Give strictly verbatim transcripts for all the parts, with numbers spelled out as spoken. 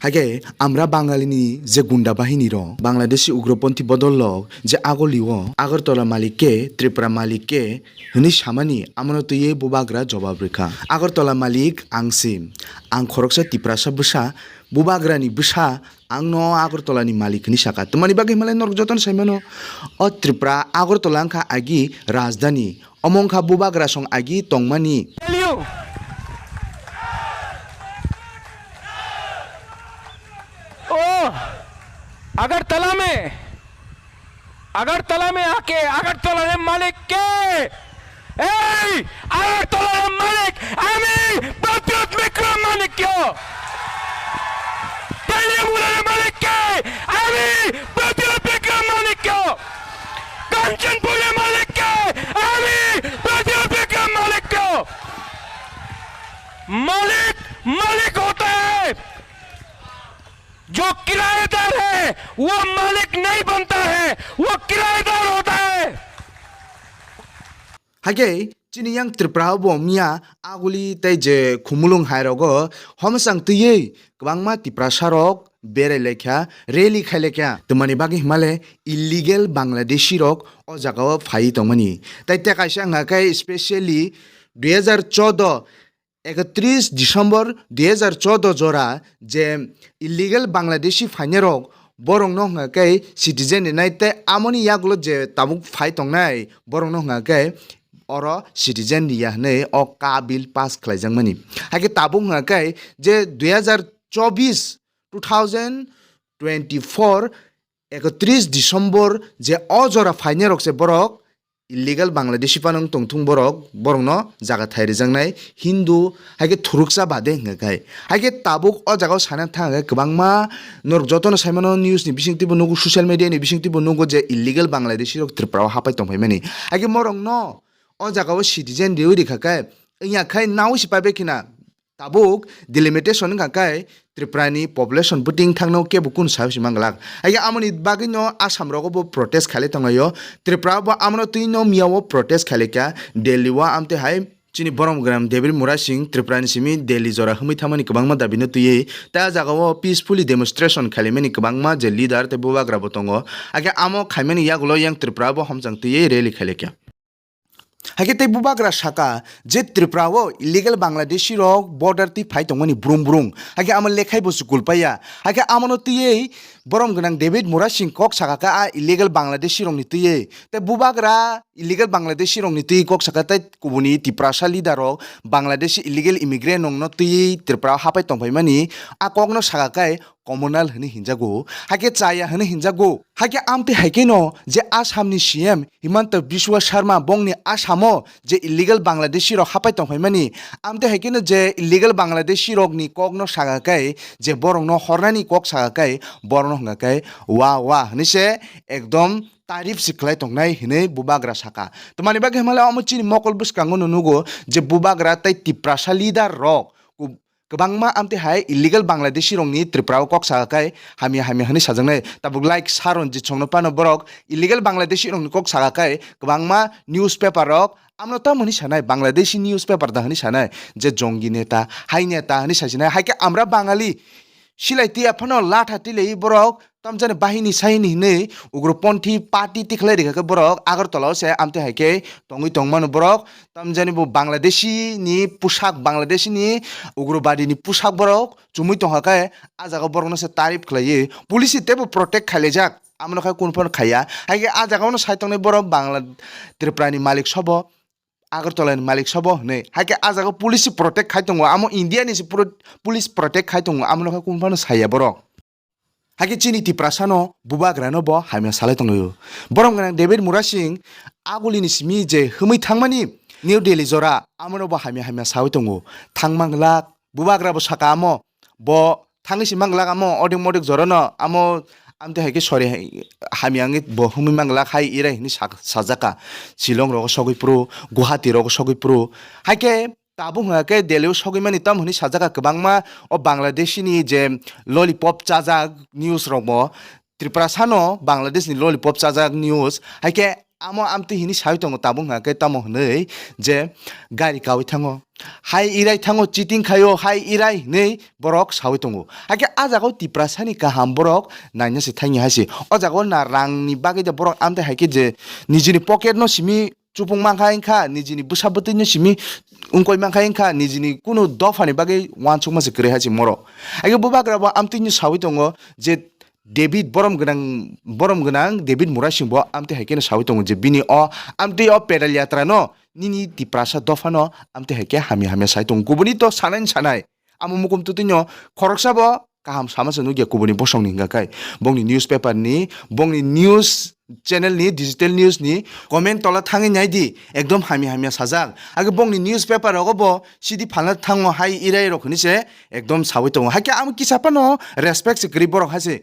Hake amra Bangalini je gunda bahini rok, Bangladeshi ugroponthi bodol rok je agoli o Agartala malik ke, Tripura malik ke hwnwi samani, amono twiwi bubagra jobab rwkha. Agartala malik ang se, ang khoroksa Tiprasa bwsa, bubagrani bwsa, ang no Agartala ni malik hwnwi saka. Twmani bagwi hwnmale norok jotono saimano, o Tripura Agartala wngkha agi rajdhani, omo wngkha bubagra song agi tongmani. ओ अगरतला में, अगरतला में आके अगरतला रे मालिक के, ए अगरतला रे मालिक, आमी प्रद्युत विक्रम माणिक्य। दिल्ली मुला रे मालिक के, आमी प्रद्युत विक्रम माणिक्य। कंचनपुर रे मालिक के, आमी प्रद्युत विक्रम माणिक्य। मालिक मालिक होता है, जो किराएदार है वो मालिक नहीं बनता है, वो किराएदार होता है। Hake chini yang Tripura bo miya aguli tei je khumulung hai rogo homsang twiwi kwbangma Tiprasa rok berai laikha, rally khai laikha. Twmani bagwi himale illegal Bangladeshi rok o jaga o phai tongmani. Tai tei kaisa wngkha khe specially dui hazar choudo, ekatris December dui hazar choudo jora je illegal Bangladeshi phainai rok, borok no hwnka khe citizen rinai tei amoni yagulo je tabuk phai tongnai borok no hwnka khe oro citizen riya hwnwi o ka bill pass khlaijakmani. Haikhe tabuk hwnka khe je dui hazar chobis, two thousand twenty-four, ekatris December je o jora phainai rok se borok illegal Bangladeshi phano wng tongthung borok, borokno jaga thai rijaknai Hindu, haikhe thuruksa bade hwnka khe. Haikhe tabuk o jagao sana thang khe kwbangma norok jotono saimano news ni bisingtwibo nugo, social media ni bisingtwibo nugo je illegal Bangladeshi rok Tripura o hapai tongphaimani. Haikhe morokno o jagao citizen riwi rikha khe, wngya khe naui se paibai khina. Tabuk delimitation wngkha khe Tripura ni population bwtwing thangno kebo kunu sawi se manglak. Haikhe amoni bagwino Assam rogo bo protest khailai tonglaio. Tripura bo amono twino miyao protest khailaikha. Delhi o amtwi hai chini borom gwnang David Murasing Tripura ni simi Delhi jora hwnwi thangmani kwbangma dabi no twiwi. Tai ah jaga o peacefully demonstration khailaimani kwbangma je leader tei bubagra bo tongo. Haikhe amo khaimani yagulo yang Tripura bo homchang twiwi rally khailaikha. Haikhe tei bubagra saka je Tripura o illegal Bangladeshi rok border twi phai tongmani brum brum. Haikhe amo lekhai bo chukul paiya. Haikhe amono twiwi borom gwnang David Murasing kok saka khe a illegal Bangladeshi rokni twiwi. Tei bubagra illegal Bangladeshi rokni twiwi kok saka tei kubuni Tiprasa leader rok Bangladeshi illegal immigrant rokno twiwi Tripura o hapai tongphaimani a kokno saka khe communal hwnwi hinjago, haikhe chaya hwnwi hinjago. Haikhe amtwi haikheno je Assamni C M Himanta Biswa Sarma bongni Assamo je illegal Bangladeshi rok hapai tongphaimani, amtwi haikheno je illegal Bangladeshi rokni kokno saka khe, je borokno hornani kok saka khe, borokno hwnka khe wa wa hwnwi se ekdom tarif se khlai tongnai hwnwi bubagra saka. Twmani bagwi hwnmale omo chini mokol bwskango no nugo je bubagra tei Tiprasa leader rok ku-, kwbangma amtwi hai illegal Bangladeshi rokni Tripura o kok saka khe hamya hamya hwnwi sajaknai. Tabuk like Saron Jitsongno phano borok illegal Bangladeshi rokni kok saka khe kwbangma newspaper rok amno tamo hwnwi sanai, Bangladeshi newspaper da hwnwi sanai je jongi neta, hai neta hwnwi sasinai. Haikhe amra Bangali silai twiya phano latha twilaiwi borok tamjani bahini sahini hinwi ugroponthi party tikhlai rikha khe borok Agartala o se amtwi hai khe tongwi tongmano borok. Tamjani bo Bangladeshi ni pusak, Bangladeshi ni ugrobadi ni pusak borok chumui tongkha khe ah jaga o borokno se tarif khlaiwi police teibo protect khailaijak, amono khai kunu phano khaiya. Haikhe ah jaga o no sai tongnai borok Bangla, Tripura ni malik sobo, Agartala ni malik sobo hwnwi. Haikhe ah jaga o police protect khai tongo, amo India ni se pro-, police protect khai tongo, amono khai kunu phano saiya borok. Haikhe chini Tiprasano bubagrano bo hamya salai tonglaio. Borom gwnang David Murasing agulini simi je hwnwi thangmani New Delhi jora, amono bo hamya hamya sawi tongo. Thangma glak, bubagra bo saka amo, bo thangwi si manglak amo, odek modek jorano amo, amtwi hai khe sorry hai, hamya wngwi bo hwnwi manglak hai irai hwnwi sak-, sajaka. Shillong rogo sogwi phuru, Guwahati rogo sogwi phuru. Haikhe tabuk hwnka khe Delhi o sogwi mani tamo hwnwi sajaka kwbangma o Bangladeshi ni je lollipop chajak news rok bo, Tripura sano Bangladesh ni lollipop chajak news, haikhe amo amtwi hini sawi tongo tabuk hwnkha khe tamo hwnwi je gari kawi thango, hai irai thango, cheating khaio, hai irai hinwi borok sawi tongo. Hakhe ah jagao Tiprasani kaham borok naina se thangya hai se. O jagao na rangni bagwi de borok amtwi hai khe je nijini pocket no simi chupung mankha wngkha, nijini bwsa bwtwino simi wngkoi mankha wngkha, nijini kunu dophani bagwi uansukma se kwrwi hai se moro. Hakhe bubagra bo amtwino sawi tongo je David borom gwnang, borom gwnang David Murasing bo amtwi hai kheno sawi tongo je bini o amtwi o pedal yatra no nini Tiprasa dophano amtwi hai khe hamya hamya sai tongo. Kubuni to sanai sanai. Amo mukum twtwino khoroksa bo kaham sama se nukya kubuni bosongni hwnka khai. Bongni newspaper ni, bongni news channel ni, digital news ni comment tola thangwi nai di, ekdom hamya hamya sajak. Age bongni newspaper rogo bo sidi phalna thango hai irai rok hinwi se ekdom sawi tongo. Hakhe amo kisa phano respect se kwrwi borok hai se.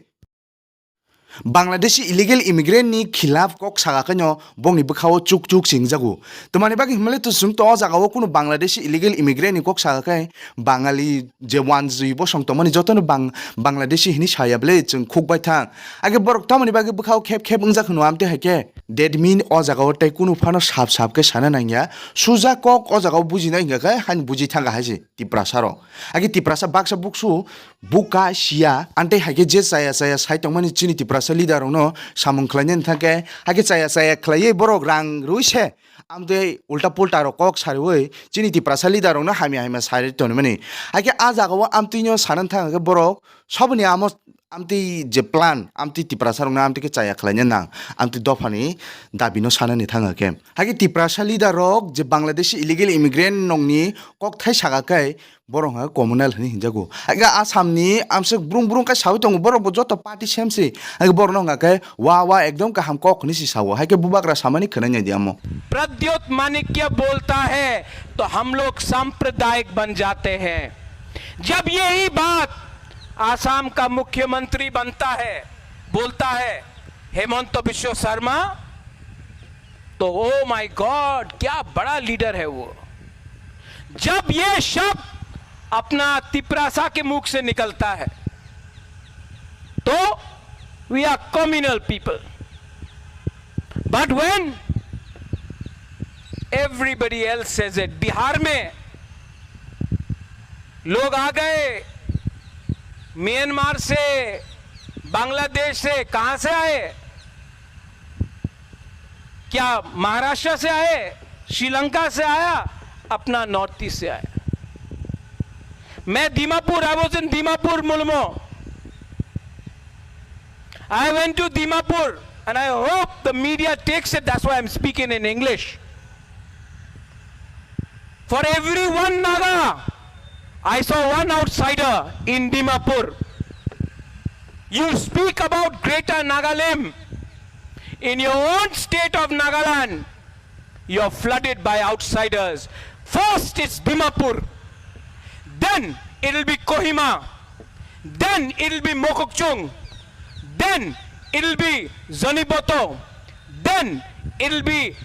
Bangladeshi illegal immigrant ni khilaf kok saka khaino bongni bwkhao chuk chuk se wngjago. Tamani bagwi hwnmale to chwng to o jagao kunu Bangladeshi illegal immigrant ni kok saka khe Bangali je wanjwi bosong tongmani jotono Bang-, Bangladeshi hinwi saya bwle chwng khukbai thang. Age borok tamoni bagwi bwkhao khep khep wngjak hwno amtwi hai khe. That mean o jagao tei kunu phano sap sap khe sana nangya. Suja kok o jagao bujinai hwnkha khe haini buji thangkha hai se Tiprasa rok. Age Tiprasa baksa buksu buka siya, antei hai khe je chaya chaya sai tongmani chini Tiprasa leader rokno samung khlainani thang khe, hai khe chaya chaya khlaiwi borok rang rwi se, amtwi ulta pulta rok kok sariwi chini Tiprasa leader rokno hamya hamya sai tonimani. Hai khe ah jagao amtwino sanani thang khe borok soboni amo amtwi je plan, amtwi Tiprasa rokno amtwi khe chaya khlaina nang, amtwi dophani dabino sanani thang khe. Hai khe Tiprasa leader rok je Bangladeshi illegal immigrant nokni kokthai saka khe, borok hwnka khe communal hwnwi hinjago. Hakhe Assam ni amswk brung brung khe sawi tongo, borok bo joto party same se. Hakhe borok no hwnka khe wa wa ekdom kaham kok hwnwi se sao. Hakhe bubagra samani khwnai nai di amo. Pradyut माणिक्य बोलता है तो हम लोग सांप्रदायिक बन जाते हैं। जब यही बात आसाम का मुख्यमंत्री बनता है, बोलता है हेमंत बिश्व शर्मा, तो ओ माय गॉड, क्या बड़ा लीडर है वो। जब ये शब्द अपना तिपरासा के मुख से निकलता है, तो we are communal people। But when everybody else says it, Bihar में लोग आ गए म्यांमार से, बांग्लादेश से, कहाँ से आए? क्या महाराष्ट्र से आए, श्रीलंका से आया, अपना नॉर्थ ईस्ट से आया? मैं Dimapur, I was in Dimapur, Mulmo। I went to Dimapur and I hope the media takes it, that's why I'm speaking in English। For every one Naga, I saw one outsider in Dimapur। You speak about Greater Nagalim। In your own state of Nagaland, you are flooded by outsiders। First it's Dimapur, then it'll be Kohima, then it'll be Mokokchung, then it'll be Zoniboto, then it'll be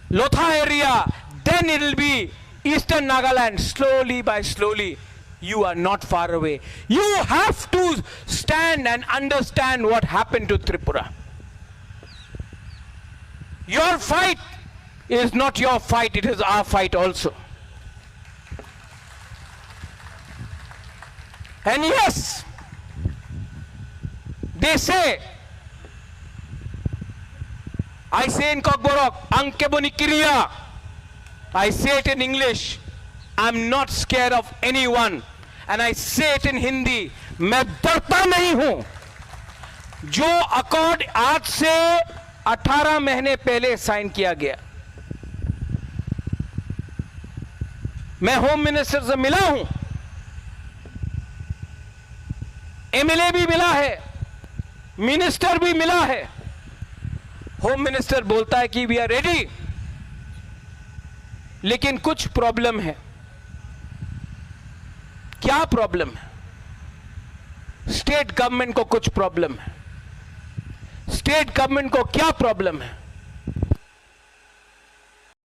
Lotha area, then it'll be Eastern Nagaland। Slowly by slowly, you are not far away। You have to stand and understand what happened to Tripura। Your fight is not your fight, it is our fight also। And yes, they say, I say in Kokborok, ang keboni kiriya, I say it in English, I'm not scared of anyone। And I say it in Hindi, मैं डरता नहीं हूं। जो अकॉर्ड आज से अठारह महीने पहले साइन किया गया, मैं होम मिनिस्टर से मिला हूं, एमएलए भी मिला है, मिनिस्टर भी मिला है। होम मिनिस्टर बोलता है कि वी आर रेडी, लेकिन कुछ प्रॉब्लम है। क्या प्रॉब्लम है? स्टेट गवर्नमेंट को कुछ प्रॉब्लम है। स्टेट गवर्नमेंट को क्या प्रॉब्लम है?